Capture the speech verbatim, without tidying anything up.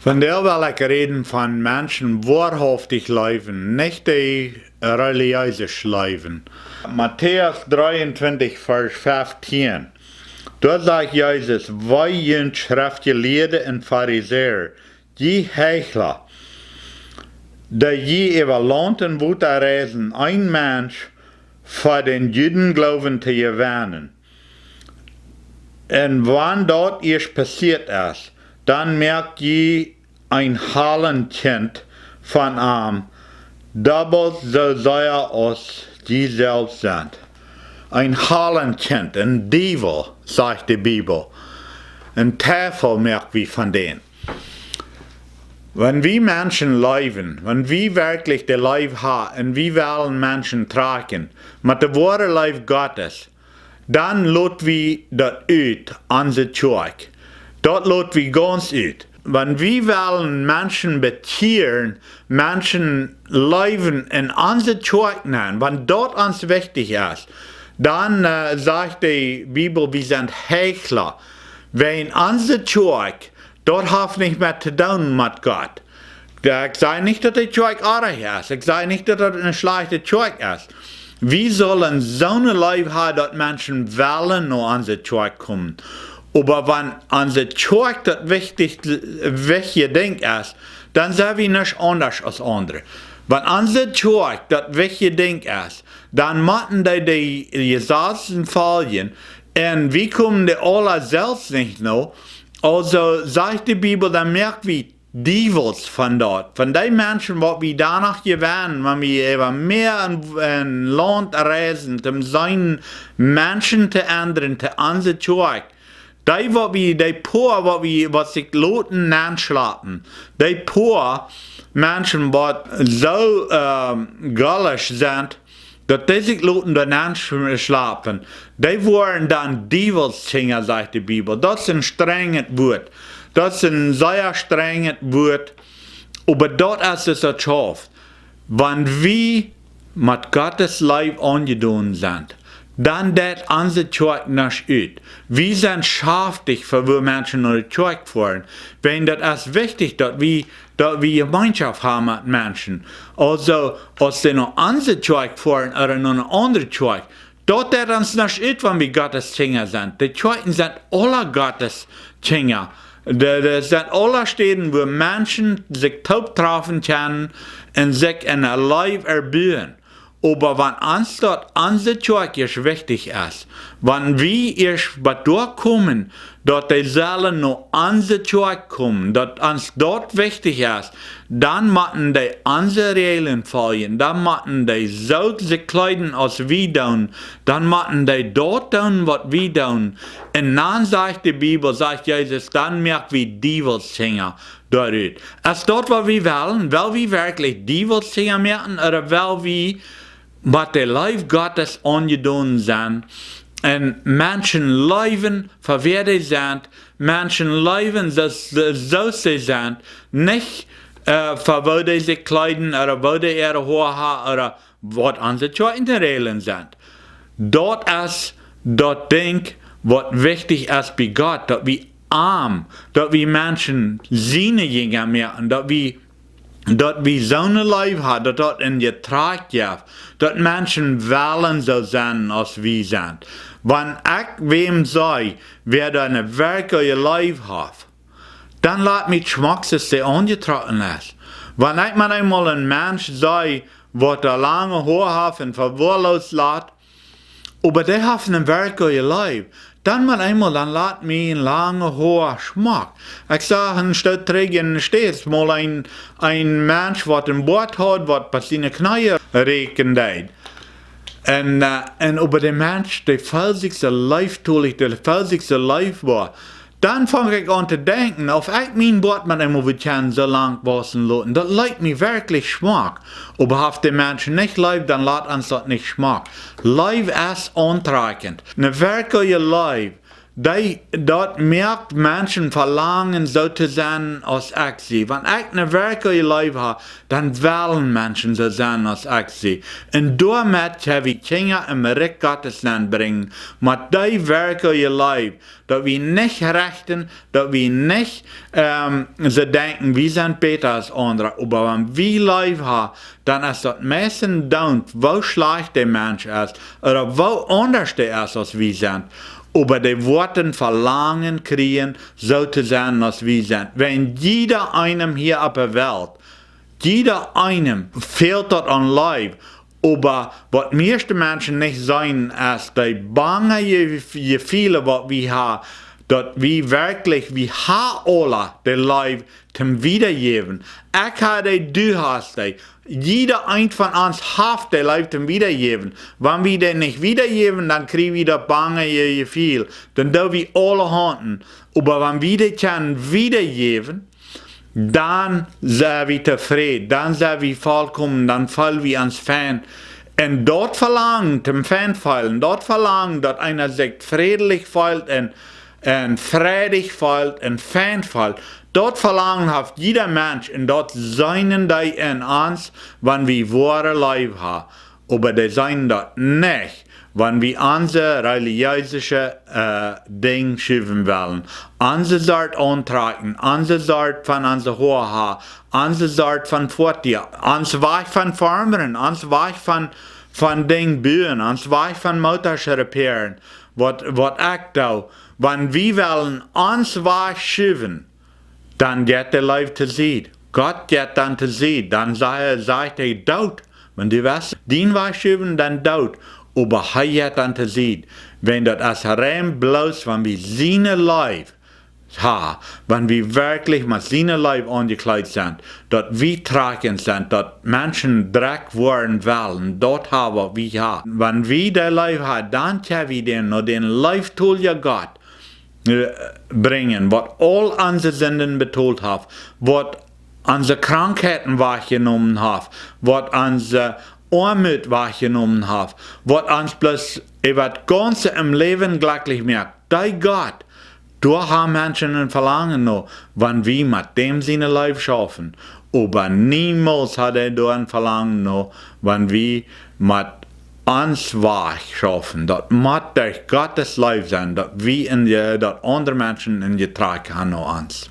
Vondoag well ekj räden von Menschen woarhauftich leewen, nich dee relijees leewen. Matäus dreeuntwintich, Varsch feftieen. Doa sajcht Jesus: "Wee junt, Schreftjelieede un Farisäa, jie Heichla, dee jie äwa Launt un Wota reisen, een Mensch fa dän Judengloowen to jewennen. Un wan daut ieescht passieet es, dan moakt jie een Hallenkjint von am, dobbelt soo sea aus jie selfst sent." Een Hallenkjint, een Diewel, sajcht de Bibel. Een Diewel moak wie von dän. Wan wie Menschen leewen, wan wie werkjlich de Leew haben un wie wellen Menschen trakjen met de woare Leew Gottes, dan lot wie daut ut onse Kjoakj. Daut lot wie gaunz ut. Wan wie wellen Menschen bekjieren, Menschen leewen un onse Kjoakj nämen, wan daut ons wichtich es, dan, äh, sajcht de Bibel, wie sent Heichla. Wäajen onse Kjoakj, daut haft nich met to doonen met Gott. Ekj saj nich, daut de Kjoakj oajch es. Ekj saj nich, daut daut eene schlajchte Kjoakj es. Wie sellen soone Leew haben, daut Menschen wellen no onse Kjoakj komen. Oba wan onse Kjoakj daut wichtich, wichtje Dinkj es, dan sent wie nich aundasch aus aundre. Wan onse Kjoakj daut wichtje Dinkj es, dan motten dee de Jesazen foljen. Un wie komen dee aula selfst nich no. Aulsoo sajcht de Bibel, dan moak wie Diewels von daut. Von dee Menschen, waut wie doano jewennen, wan wie äwa Mäa un, un Launt reisen, om siene Menschen to endren, to onse Kjoakj. Dee, waut wie, dee poa, waut wie, waut sikj loten nenschlapen. Dee poa Menschen, waut soo, ähm, golisch sent, daut dee sikj loten doa nenschlapen, dee woaren dan Diewelskjinja, sajcht de Bibel. Daut es een strenjet Wuat. Daut es een sea strenjet Wuat. Oba daut es, es daut schauft. Wan wie met Gottes Leew aunjedonen sent, dan deit onse Kjoakj nuscht ut. Wie sent schaftich fa woo Menschen no de Kjoakj foaren. Wäajen daut es wichtich, daut wie, daut wie Jemeenschoft haben met Menschen. Aulsoo, aus see no onse Kjoakj foaren ooda no eene aundre Kjoakj, daut deit ons nuscht ut, wan wie Gottes Kjinja sent. De Kjoakjen sent aula Gottes Kjinja. Dee, dee sent aula Städen, wua Menschen sikj toop trafen kjennen un sikj enne Leew erbuen. Oba wan ons daut onse Kjoakj ieescht wichtich es, wan wie ieescht bat doa komen, daut dee sellen no onse Kjoakj komen, daut ons daut wichtich es, dan motten dee onse Räajlen foljen, dan motten dee soo sikj kjleeden aus wie doonen, dan motten dee daut doonen, waut wie doonen. Un dan sajcht de Bibel, sajcht Jesus, dan moak wie Diewelskjinja doarut. Es daut, waut wie wellen? Well wie werkjlich Diewelskjinja moaken, ooda well wie met de Leew Gottes aunjedonen sennen un Menschen leewen fa wäa dee sent, Menschen leewen soo, soo aus see sent, nich, äh, fa woo dee sikj kjleeden ooda woo dee äare Hoa haben ooda waut onse Kjoakjenräajlen sent. Daut es daut Dinkj, waut wichtich es bie Gott, daut wie am, daut wie Menschen siene Jinja moaken, daut wie, daut wie soone Leew haben, daut daut een Jetrajcht jeft, daut Menschen wellen soo sennen aus wie sent. Wan ekj wäm saj, wäa doa eene werkjliche Leew haft, dan lat mie schmock, aus dee aunjetrocken es. Wan ekj mau eemol een Mensch saj, waut doa lange Hoa haft un vewoarloost lat, oba dee haft eene werkjliche Leew, dan mau eemol, dan lat mie een lange Hoa schmock. Ekj sach een Stoot trigj en de States mol een, een Mensch, waut een Boat haud, waut bat siene Kjnees rakjen deed. Un, äh, un oba de Mensch, dee feeld sikj soo leeftolich, dee feeld sikj soo leefboa. Dan funk ekj aun to denkjen, auf ekj mien Boat mau eemol wudd kjennen soo lang wausen loten. Daut leet mie werkjlich schmock. Oba haft de Mensch nich leef, dan lat ons daut nich schmock. Leew es auntrakjent. Eene werkjliche Leew, Dee, daut moakt Menschen velangen, soo to sennen aus ekj sie. Wan ekj ne werkjliche Leew ha, dan wellen Menschen soo sennen aus ekj sie. Un doamet kjenn wie Kjinja em Rikj Gottes nenbrinjen, met dee werkjliche Leew, daut wie nich rechten, daut wie nich, ähm, soo denkjen, wie sent bäta aus aundre. Oba wan wie Leew ha, dan es daut meist eent, woo schlajcht de Mensch es, ooda woo aundasch dee es aus wie sent. Oba dee woaren Velangen kjrieen, soo to sennen aus wie sent. Wan jieda eenem hia opp de Welt, jieda eenem fält daut aun Leew. Oba waut mieeschte Menschen nich seenen es, dee bange Je-, Jefeele waut wie ha, daut wie werkjlich, wie ha aula de Leew toom wiedajäwen. Ekj ha dee, du hast dee. Jieda eent von ons haft de Leew toom wiedajäwen. Wan wie dee nich wiedajäwen, dan kjrie wie daut bange Je-, Jefeel. Dan doo wie aule haunten. Oba wan wie dee kjennen wiedajäwen, dan sent wie tofräd, dan sent wie volkomen, dan feel wie ons fein. Un daut Velangen, toom fein feelen, daut Velangen, daut eena sikj frädlich feelt un, un frädich feelt un fein feelt, daut Velangen haft jieda Mensch un daut seenen dee en ons, wan wie woare Leew ha. Oba dee seenen daut nich, wan wie onse relijeese, äh, Dinj schuwen wellen. Onse Sort auntrakjen, onse Sort von onse Hoa ha, onse Sort von Foatieja, ons Wajch von Farmeren, ons Wajch von, von Dinj buen, ons Wajch von Motasch repairen, waut, waut ekj doo. Wan wie wellen ons Wajch schuwen, dan jeit de Leew too Sied. Gott jeit dan too Sied. Dan sa-, sajcht hee: "Doot. Wan du west dien Wajch schuwen, dan doot." Oba hee jeit dan too Sied. Wan daut es rein bloos, wan wie siene Leew ha, wan wie werkjlich met siene Leew aunjekjleet sent, daut wie trakjent sent, daut Menschen Drekj woaren wellen, daut ha waut wie ha. Wan wie de Leew ha, dan kjenn wie dän, no dän leeftoljen Gott, äh, brinjen, waut aul onse Sinden betolt haft, waut onse Krankheiten wajchjenomen haft, waut onse Oamoot wajchjenomen haft, waut ons bloos äwa daut gaunze em Läwen jlekjlich moakt. Dee Gott, doa ha Menschen een Velangen no, wan wie met däm siene Leew schaufen. Oba niemols ha dee doa een Velangen no, wan wie met ons Wajch schaufen. Daut mott derch Gottes Leew sennen, daut wie en je-, daut aundre Menschen en Jetrakj han no ons.